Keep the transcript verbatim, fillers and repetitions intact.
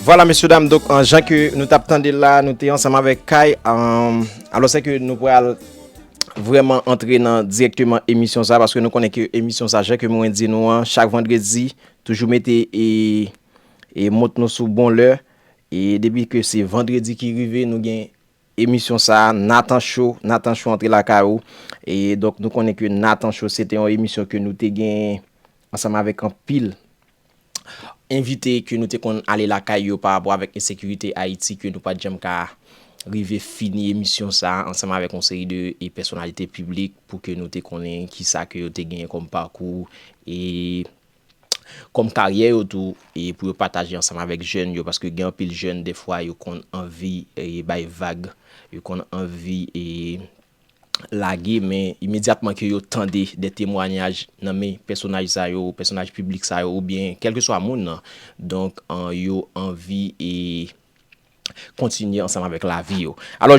Vwala, mesye dam, donk, an, jan ke nou t ap tande l la, nou te ansanm avèk Kay. An, alò, se ke nou pral vrèman antre nan direkteman emisyon sa, paske nou konnen ke emisyon sa, jan ke mwen di nou an, chak vandredi, toujou mete e, e mont nou sou bon lè. E depi ke se vandredi ki rive, nou gen emisyon sa, Nathan Show, Nathan Show antre lakay ou. E donk, nou konnen ke Nathan Show, se te yon emisyon ke nou te gen ansanm avèk anpil envite ke nou te konn ale lakay yo pa rapò avèk ensekirite Ayiti, ke nou pa t janm ka rive fini emisyon sa ansanm avèk yon seri de e pèsonalite piblik pou ke nou te konnen kisa ke yo te genyen kòm pakou e kòm karyè yo tou, e pou yo pataje ansanm avèk jèn yo, paske gen anpil jèn, defwa, yo konn anvi e bay vag, yo konn anvi e lage, men imedyatman ke yo tande de temwanyaj nan men pèsonaj sa yo, pèsonaj piblik sa yo, oubyen kèlkeswa moun nan, donk, an, yo anvi e kontinye ansanm avèk lavi yo. Alò,